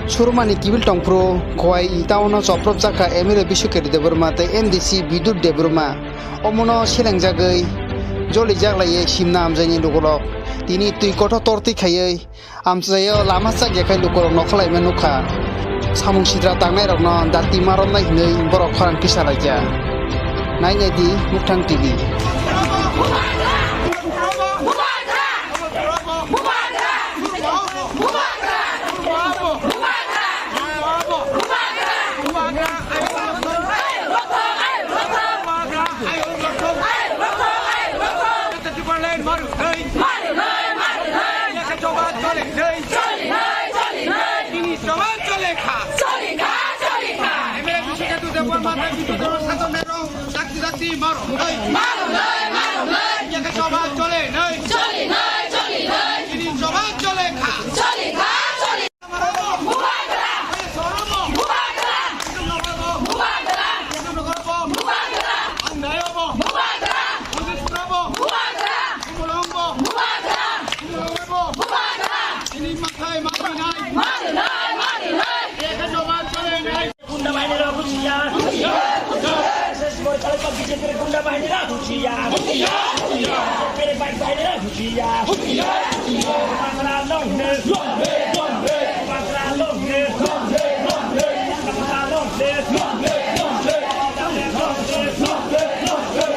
Surumani kibil tongphuru Khowai town o chopropjak kha M L A Biswakirti Debbarma tei M D C Bidyut Debbarma. Omono selengjagwi jolijak laiye simna amjaini lukurok tini twi kothok tortwi khaiwi amchaio lama chak ya khai lukurok nokhalaima nukha. Samung sitra tangnairokno dati maromnai hinwi borok khorang kisa laikya. Nainai di Mukthang T V. Choli kha, choli kha, choli kha. M L A Biswakirti Debbarma tei Bidyut Debbarma sajaknairok dakti dakti maro. Maro loi, maro loi. Yakhe choba chole nai. Choli nai, choli nai. Chini choba chole kha. Choli kha, choli. Bubagra. Bubagra. Bubagra. Bubagra. Bubagra. Bubagra. Bubagra. Chini mathai maro nai. Maro nai, maro nai. Yakhe choba chole nai. Gunda bahinirok husiar. Husiar, husiar. S S Borkal pa B J P gunda bahinirok husiar. Husiar, husiar. Kere bike bahinirok husiar. Husiar, husiar. Bubagra long live. Long live, long live. Bubagra long live. Long live, long live. Bubagra long live. Long live, long live. Long live, long live. Long live, long live. Long live, long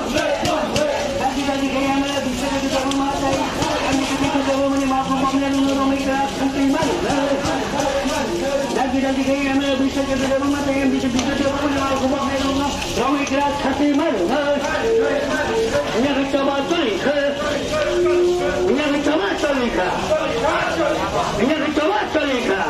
live. Dagi dagi kaya M L A Biswakirti Debbarma tei M D C Bidyut Debbarma ni rok khobok nai rok no rong ikra thati maru. Nya ke choba choli kha. Nya ke choba choli kha. Nya ke choba choli kha.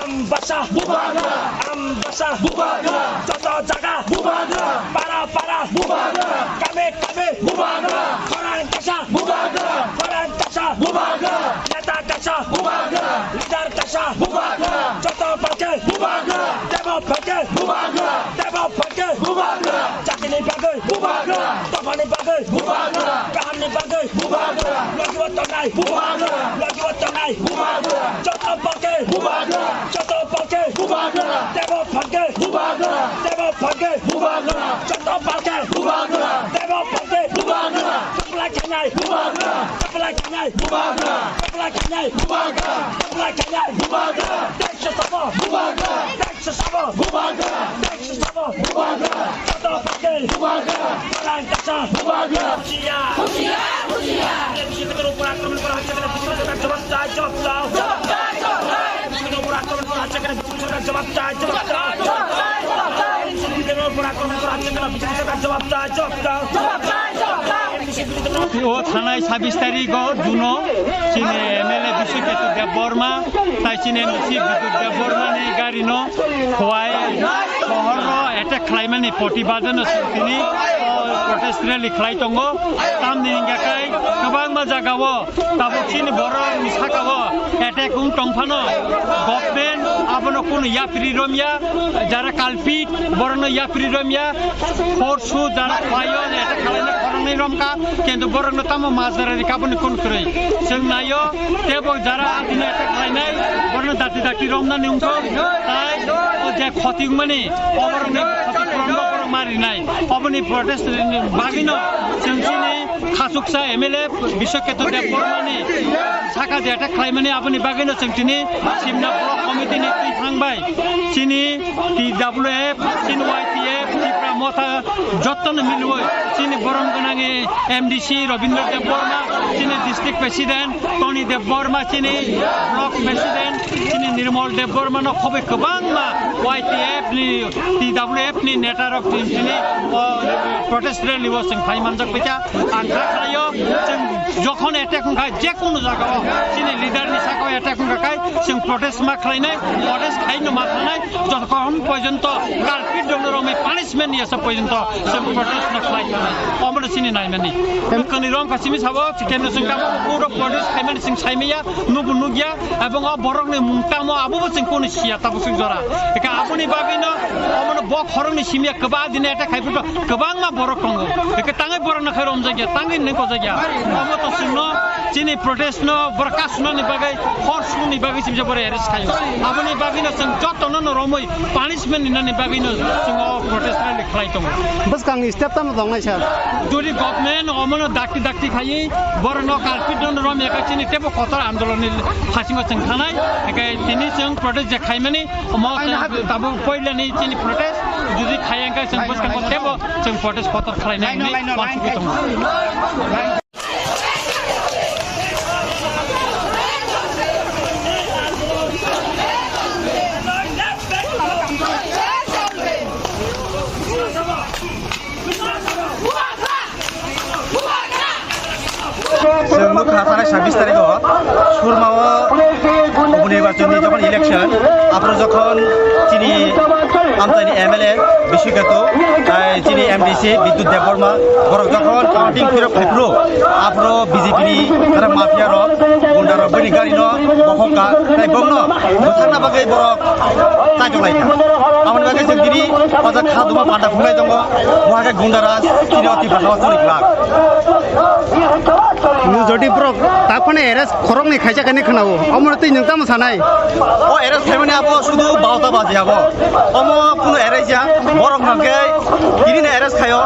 Ambasa Bubagra. Ambasa Bubagra. Joto jaga Bubagra. Para para Bubagra. Kame kame Bubagra. Khorang kasa Bubagra. Khorang kasa Bubagra. Neta kasa Bubagra. Leader kasa Bubagra. Joto phalke Bubagra. Tebo phalke Bubagra. Tebo phalke Bubagra. Jatini bagwi Bubagra. Dophani bagwi Bubagra. Kahamni bagwi Bubagra. Logi o tongnai Bubagra. Logi o tongnai Bubagra. Joto phalke Bubagra. Joto phalke Bubagra. Tebo phalke Bubagra. Tebo phalke Bubagra. Joto phalke Bubagra. Tebo phalke Bubagra. Supply khainai Bubagra. Supply khainai Bubagra. Supply khainai Bubagra. Supply khainai Bubagra. Tei se sabo Bubagra. Tei se sabo Bubagra. Tei se sabo Bubagra. Joto phalke Bubagra. Khorang kasa Bubagra. Husiar. Husiar, husiar. বিজেপির উপর আক্রমণ করা হচ্ছে, এখানে বিজেপির সরকার জবাব চাই, জবাব দাও। জবাব চাই, জবাব চাই। বিজেপির উপর আক্রমণ করা হচ্ছে, এখানে বিজেপি সরকার জবাব চাই, জবাব দাও। জবাব চাই, জবাব চাই। বিজেপির উপর আক্রমণ করা হচ্ছে, এখানে বিজেপি সরকার জবাব চাই, জবাব দাও। জবাব চাই, জবাব চাই। O thanai sabbish tarikh o June o chini M L A Biswakirti Debbarma tai chini M D C Bidyut Debbarma ni gari no Khowai sohor o attack khlaimani protibad no chwng tini o protest rally khlai tongo. Tamni hingkha khe kwbangma jaga o tabuk chini borok ni saka o attack wng tong phano government abono kunu yapri romya, jara culprit borokno yapri romya, force jara khlaio attack khlaina khoroknwi romkha, kintu borokno tamo majra rikha boni kun kwrwi. Chwng naio tebo jara adino attack khlainai borokno dati dati romnani wngkha, tai o je khoti wngmani oborokni khoti purungo borok Marinai, oboni protest ni bagwino chwng chini khachuksa M L A Biswakhetra Debbarmani saka je attack khlaimani, aboni bagwino chwng tini Simna Block Committee ni twi thangbai chini T W F, chini Y T F, Tipra Motha, jottono milwi chini borom gwnang M D C Rabindra Debbarma, chini District President Tony Debbarma, chini Block President chini Nirmal Debbarma no khobwi kwbangma Y T F ni, T W F ni neta rok chini, o, protest rally o chwng phai manjak phaikha. Ang kha khlaio, chwng jokhon attack wngkha, je kunu jaga o chini leader ni saka o attack wngkha khai, chwng protest ma khlainai, protest khai no ma thangnai, jotokhon porjonto culprit rok no romwi punishment ya sa porjonto chwng protest no khlai thangnai. Omo no chini naimani. Kwrwini rong kasimi sabo, chikhen no chwng tamo puro protest khaimani chwng saimaya, nubu nugya, ebong o borok ni mung tamo abo bo chwng kunu siya tabo chwng jora. Eka aboni bagwi no, omo no bo khorok ni simya kwbang dine attack khai phuto kwbangma borok tongo. Eka tangwi borok no khai romjakya, tangwi neng kojakya. Omo to chwng no chini protest no borok kasuna ni bagwi, hor sunu ni bagwi chimsa borok arrest khayo. Aboni bagwi no chwng joto no no romwi punishment ni nani bagwi no chwng o protest rally khlai tongo. Bwskang ni step tamo tongnai sir? Jodi government omo no dakti dakti khayi, borok no culprit no rom ya kha chini tebo kotor andolon ni phasingo chwng thanai. Eka tini chwng protest je khaimani, omo tabuk poila ni chini protest, jodi khaya kha chwng bwskango tebo chwng protest kotor khlainai hinwi uansugwi tongo. Chwng nukha thanai sabbish tarikh o Surma o ubuni nirbachon ni jokhon election, aphuru jokhon chini amchaini M L A Biswakhetra, tai chini M D C Bidyut Debbarma, borok jokhon counting phirok phaiphuru, aphuru B J P ni aro mafia rok, gunda rok bini gari no bokhok kha, tai bokno bwthakna bagwi borok Taichok lai kha. Aboni bagwi chwng tini o jaga kha duma panda phunglai tongo. Bo hai khe gunda raj, tini o Tipra hawa chwng glak. Nung jodi borok tak phano arrest khoroknwi khaijak hinwi khwnao. Omo twi nwng tamo sanai? O arrest khaimani abo sudu barota baji abo. Omo kunu arrest ya. Borok no khe tini no arrest khaio.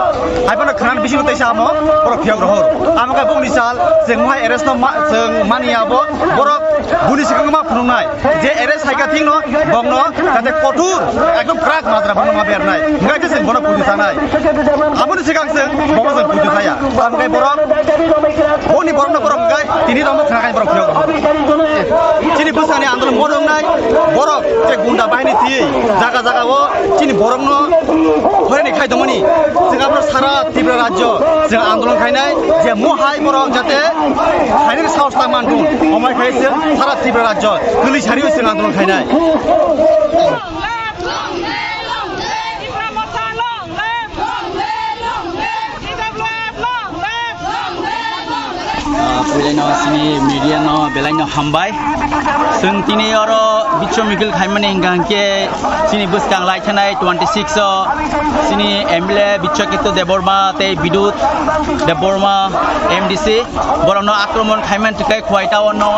Hai phano khwnani bisingo teisa amo borok phiyok rohor. Amo khe bongni sal, chwng hai arrest no ma-, chwng mani abo. Borok buni swkang ma phunuknai. Je arrest hai kha thik no, bokno jate kothor, ekdom kwrak majra bokno ma bernai. Hingkhe se bono puju sanai. Aboni swkang se bono se puju saya. Amkai borok, boni borokno borok hingkai, tini rokno khna khai borok phiyok. Chini bwsani andolon mono wngnai, borok je gunda bahini twi, jaga jaga o chini borokno horeni khai tongmani. Chwng abro sara Tripura rajyo chwng andolon khainai, je mo hai borok jate Khainani sahos ta man thung. Omai khai se sara Tripura rajyo kwlwi sari se andolon khainai. Ah, puilai no sini media no belai no hambai. Chwng tini oro bichom mikil khaimani hingka hingke chini bwskang lai thanai twenty six o chini M L A Bichokito Debbarma tei Bidut Debbarma M D C. Borokno akromon khaimani twi khe Khowai town no.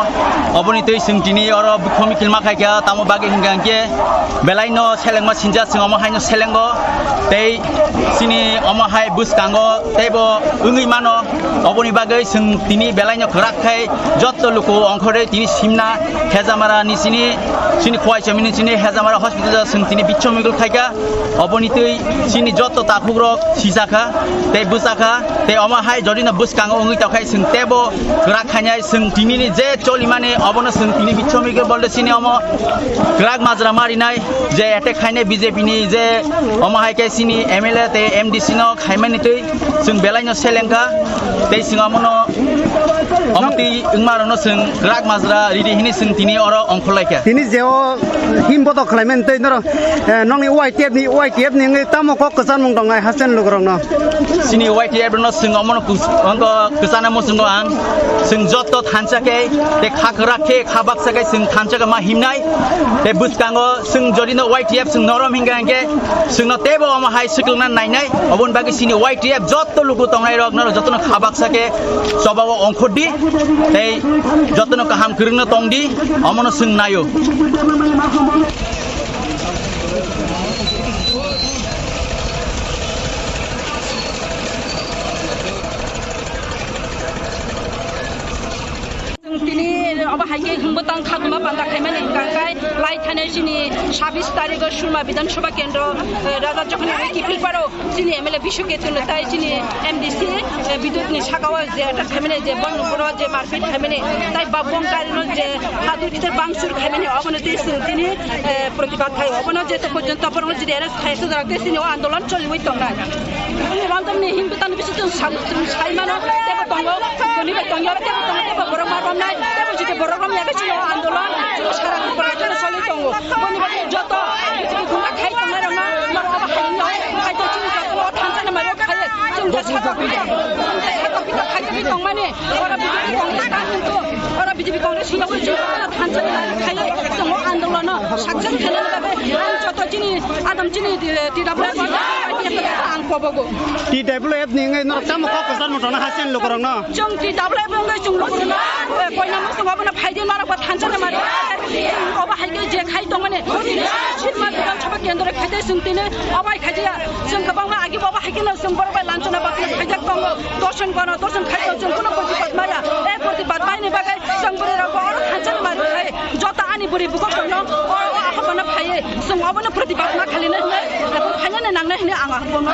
Oboni twi chwng tini oro bikhomi kilma khaikha, tamo bagwi hingka hingke belai no selengma sinjak chwng omo haino selengo. Tei chini omo hai bwskango teibo wngwi mano. Oboni bagwi chwng tini belai no kwrak khai jotto luku ongkhorwi tini simna Hejamara ni chini, chini Khowai chomini chini Hejamara hospital chwng tini bichomigol khaikha. Oboni twi chini jotto takhukrok sijakha tei bwchakha, tei omo hai jodi no bwskango wngwi tongkha, chwng teibo kwrak khainai, chwng tinini je cholimani obono chwng tini bichomigwi bolde chini omo kwrak majra marinai, je attack khainai B J P ni je omo hai khe chini M L A tei M D C no khaimani twi chwng belai no selengkha, tei chwng omono omo twi wngmarokno chwng kwrak majra ridi hini chwng tini oro ongkhorlaikha. Tini je o him bodo khlaimani tei norok, eh, nokni Y T F ni, Y T F ni wngwi tamo kok kwchanmung tongnai haste ni lukurokno? Chini Y T F no chwng omono kus-, ongo kwchana muchungo ang. Chwng joto thansa khe, tei kha kwrak khe, kha baksa khe chwng thansa khe ma himnai. Tei bwskango chwng jodi no Y T F chwng norom hingka hingke chwngno teibo omo hai swkangna nainai. Oboni bagwi chini Y T F joto luku tongnai rok norok jotono kha baksa khe chobao ongkhordi. Tei jotono kaham kwrwngno tongdi. Omono chwng naio. Haikhe hwnbo tang khaguma panda khaimani hwnkha khe lai thanai chini sabis tarikh o Surma Bidhan Sabha Kendro, eh, Raja Jokhani Riki Philparo chini M L A Bishu Ketu no tai chini M D C, eh, Bidut ni saka o je attack khaimani je bon boro je marpit khaimani tai babong kari no je hadu kite bangsur khaimani obono tei chwng tini, eh, protibad khai obono je to porjonto borok no jodi arrest khai sojak tei chini o andolon choliwi tongnai. Bini rondom ni himbo tang bisu chwng sam-, chwng sai mano, tebo tongo, toni bai tongya, tebo tongo, tebo borok ma romnai, tebo jodi borok romya khe chini o andolon, chini sara Tripura rajyo no choli tongo. Boni bagwi joto, chini guna khai tongnai rok no, norok abo hai no, hai to chini joto no thansa no mario khai, chwng je sato pita, chwng je sato pita khai tongmani, oro B J P Congress ta hintu, oro B J P Congress hinwi chwng thansa no mario khai, chwng o andolon no success khainani bagwi ang joto chini Adam chini di, di double F ang kobogo. T W F ni wngwi norok tamo kok kwchar muchungno hasen lukurokno. Chwng T W F wngwi chwng lukurokno, eh, koina muchung abono phaidi norok bo thansa ni mari. Obo hai khe je khai tongmani. Sirma Bidhan Sabha Kendro khai de chwng tini obo hai khai ya. Chwng kwbangma agi bo obo hai khe no chwng borok bai lanchana bakna khaijak tongo. Dosen kono dosen khai tong chwng kuno protibad maya. Eh, protibad mai ni bagwi chwng bwrwi rok bo oro thansa ni mari khai. Joto ani bwrwi bukhuk rokno o, o, ahapano phaiwi chwng obono protibad ma khalinai hwnwi, abo phainani nangnai hwnwi ang ahapano.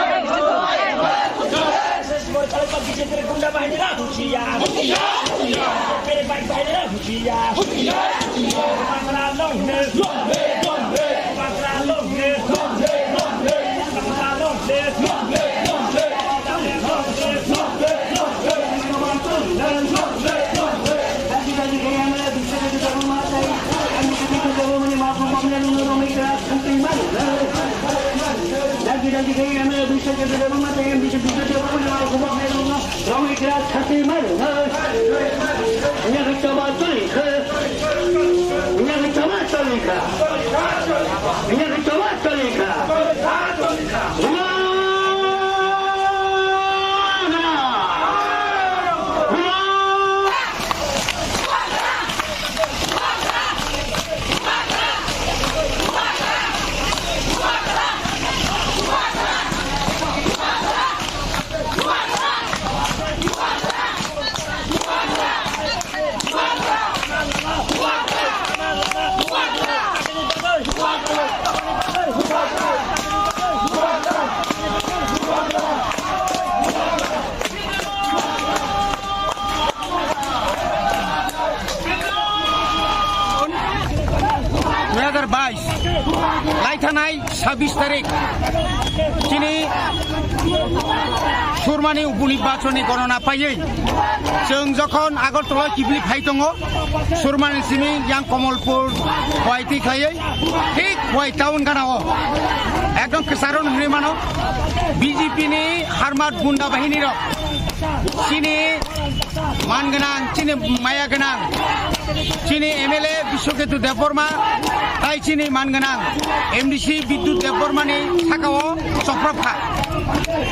Dui hazar bais, lai thanai sabis tarik, chini Surmani upunibachoni gorona paiwi, chwng jokhon Agartala kibili phai tongo, Surmani simi yang Komolpur Guwahati khlaiwi, thik Guwahati town gana o ekdom kwcharo hwnwi mano, B J P ni harmat gunda bahini rok chini man gwnang, chini maya gwnang, chini M L A Biswaketu Debbarma, tai chini man gwnang M D C Bidyut Debbarmani saka o choprop kha.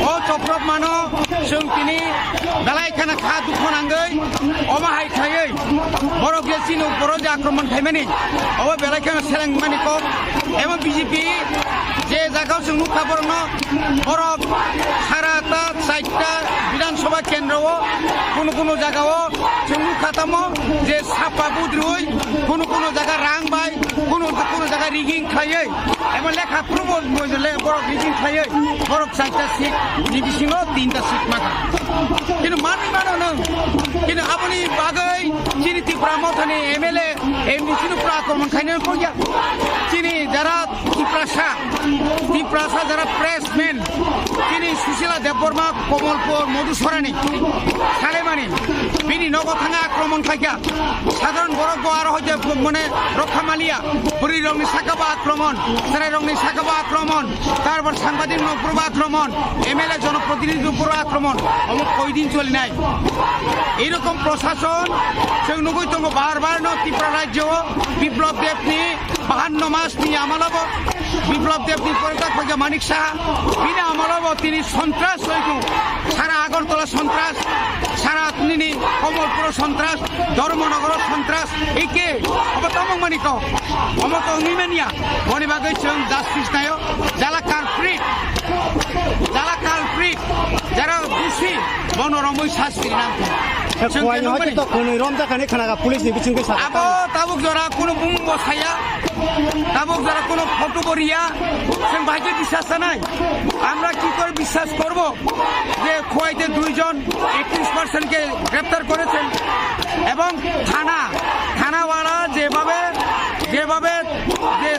O choprop mano chwng tini belai kheno kha dukho nangwi, omo hai khaiwi borok je chini uporo je akromon khaimani, obo belai kheno seleng mani kok. Emo B J P je jagao chwng nukha borokno, borok sara ta chaita Bidhan Sabha kendro o, kunu kunu jaga o chwng nukha tamo je sapa budriwi, kunu kunu jaga rang bai, kunu kunu jaga rigging khaiwi, emo lekha probo le borok rigging khaiwi, borok chaita seat ni bisingo tinta seat makha. Kintu manwi mano nwng, kintu aboni bagwi chini Tipra Mothani M L A, M D C no pura akromon khainani kok ya. Chini jara Tiprasa, Tiprasa jara pressman, chini Susila Debbarma, Komolpur, Madhusurani, Salemani, bini nogo thangwi akromon khaikha. Sadharan borok bo aro hoite mane rokha maliya. Bwrwi rokni saka bo akromon, chwrai rokni saka bo akromon, tarpor sangbadik no upor bo akromon, M L A jonoprotinidhi upor bo akromon. Omo koidin cholinai. Eirokom prosason chwng nugwi tongo bar bar no Tripura rajyo o Biplab Deb ni bahanno mas ni amalo bo Biplab Deb ni pore tak paikha Manik Saha, bini amalo bo tini sontras oi tongo. Sara Agartala sontras, sara nini Komolpur sontras, Dharmanagar sontras, eke obo tamo mani kok, omo kok ni mania, boni bagwi chwng justice nayo, jala culprit, jala culprit, jara dusi, bono Romwi sasti nangkhe. Chwng khe nungmani. Khe kwnwi romjakani khnaga police ni bisingtwi sa. Abo tabuk jora kuno bumung bo saya, tabuk jora kuno photo bo riya, chwng bahai khe biswas sanai. আমরা কি করে বিশ্বাস করব যে খোয়াইতে দুইজন একুশ পার্সেন্টকে গ্রেপ্তার করেছেন এবং থানা, থানাওয়ালা যেভাবে, যেভাবে যে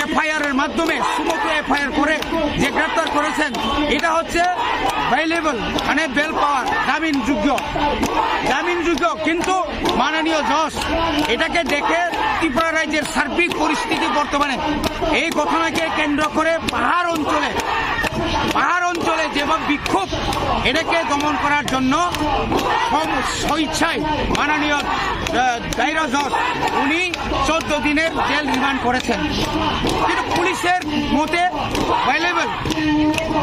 এফআইআর এর মাধ্যমে সুমোটো এফআইআর করে যে গ্রেপ্তার করেছেন, এটা হচ্ছে বেইলেবল, মানে বেল পাওয়ার, জামিনযোগ্য, জামিনযোগ্য। কিন্তু মাননীয় জজ এটাকে দেখে ত্রিপুরা রাজ্যের সার্বিক পরিস্থিতি বর্তমানে এই ঘটনাকে কেন্দ্র করে পাহাড় অঞ্চলে, পাহাড় অঞ্চলে যেভাবে বিক্ষোভ, এটাকে দমন করার জন্য সম-, স্বেচ্ছায় মাননীয়, আহ, দায়রা জজ উনি চোদ্দ দিনের জেল রিমান্ড করেছেন। কিন্তু পুলিশের মতে বেইলেবল,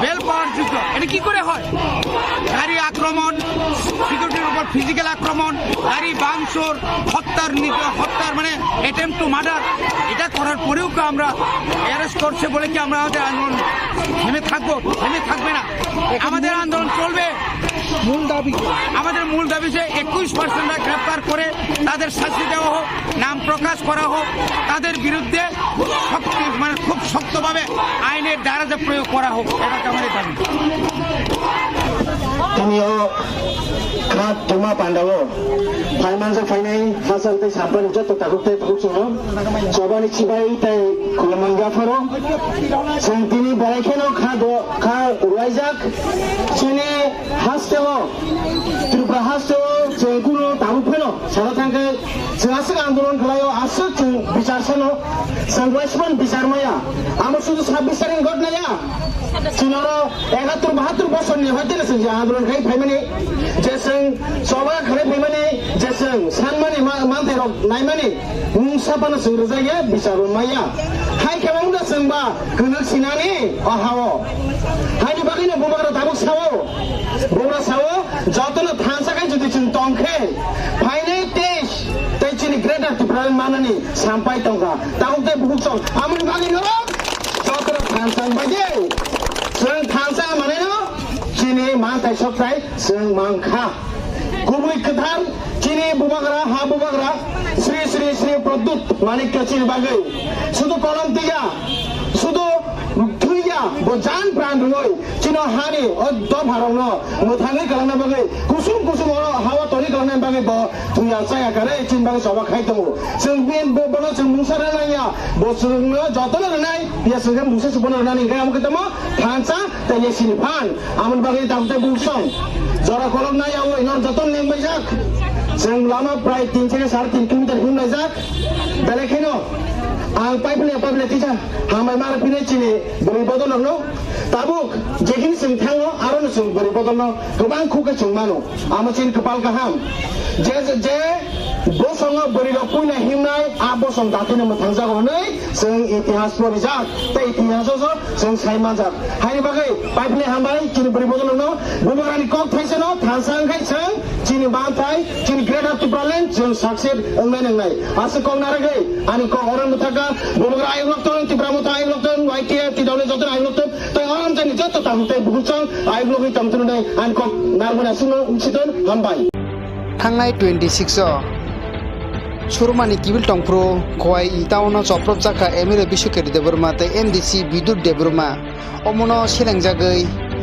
বেল পাওয়ার যোগ্য। এটা কি করে হয়? গাড়ি আক্রমণ, সিকিউরিটির উপর ফিজিক্যাল আক্রমণ, গাড়ি ভাঙচুর, হত্যার নিজ-, হত্যার মানে অ্যাটেম্প টু মার্ডার, এটা করার পরেও কি আমরা অ্যারেস্ট করছে বলে কি আমরা আমাদের আন্দোলন থেমে থাকবো? থেমে থাকবে না, আমাদের আন্দোলন চলবে। মূল দাবি কি? আমাদের মূল দাবি যে একুশ পার্সেন্টরা গ্রেপ্তার করে তাদের শাস্তি দেওয়া হোক, নাম প্রকাশ করা হোক, তাদের বিরুদ্ধে শক্তি, মানে খুব শক্তভাবে আইনের দ্বারা যে প্রয়োগ করা হোক, এটা হচ্ছে আমাদের দাবি। Tini o kha tuma panda o phai manjak phainai hachal tei sampani joto takhuk tei bukhuk chwngno chobani chibai tei khulumani yapharo chwng tini belai kheno kha do, kha rwlaijak. Chini hasteo, Tripura hasteo chwng kunu tabuk pheno sana thangkhe chwng aswk andolon khlaio, aswk chwng bichar sano, chwng waisman bichar maya. Amo sudu sabbish tarik ni ghotna ya. Chwng oro ekattor bahattor bosor ni hoite chwng je andolon khai phaimani, je chwng choba khlai phaimani, je chwng sanmani ma-, manthai rok naimani, mungsa phano chwng rwjakya, bichar bo maya. Hai khe wngda chwng ba kwnwi sinani o ha-o. Haini bagwino bubagra tabuk sao, bubagra sao, jotono thansa khai jodi chwng tong khe, phainai teis tei chini Greater Tipraland manani sampai tongkha. Tabuk tei bukhuk song, amoni bagwino jotono thansa wngbaidi. Chwng thansa manwino chini manthai sokthai chwng mankha. Kubui kwthar chini bubagra, ha bubagra, Sri Sri Sri Pradyut Manikya chini bagwi. Sudu kolom twiya, sudu thwiya, bo jan pran rwwi chini hani o dopharokno mwthangwi kwlangna bagwi, kusum kusum oro ha-o tongwi kwlangna bagwi bo thwiya chaya kwrwi chini bagwi choba khai tongo. Chwng bini bo-, bono chwng mungsa rwna nangya, bo chwngno jotono rwnai, ya chwng khe mungsa se bono rwnani hwnkhe amo khe tamo thansa tei yasini phan. Amoni bagwi tabuk tei bukhuk song jora kolok nai yaui nor joto nengbaijak. Chwng lama prai tin theke sare tin kilometer himlaijak. Belai kheno ang pipeline, pipeline tisa hambai mara phine chini bwrwi bodolrokno. Tabuk jekhini chwng thango, arono chwng bwrwi bodolno kwbang khuk khe chwng mano. Amo chini kwpal kaham. Je, je bosongo bwrwirok puina himnai, a bosong datino mwthangjago hwnwi chwng itihas porijak, tei itihaso so chwng sai manjak. Haini bagwi pipeline hambai chini bwrwi bodolrokno, bubagrani kok thaisano thansa wngkhai chwng chini manthai, chini Greater Tipraland chwng success wngnai nangnai. Aswk kok narwgwi ani kok oro mwthaka, bubagra ayuk lokton, Tipra Motha ayuk lokton, Y T F, T W jotono ayuk lokton, tei oro wngjakni joto takhuk tei bukhuk song ayuk logwi tongthunai ani kok narwgwi aswkno wngsiton hambai. Thangnai twenty six o Surumani kibil tongphuru Khowai town o chopropjak kha M L A Biswakeri Debbarma tei M D C Bidut Debbarma. Omono selengjagwi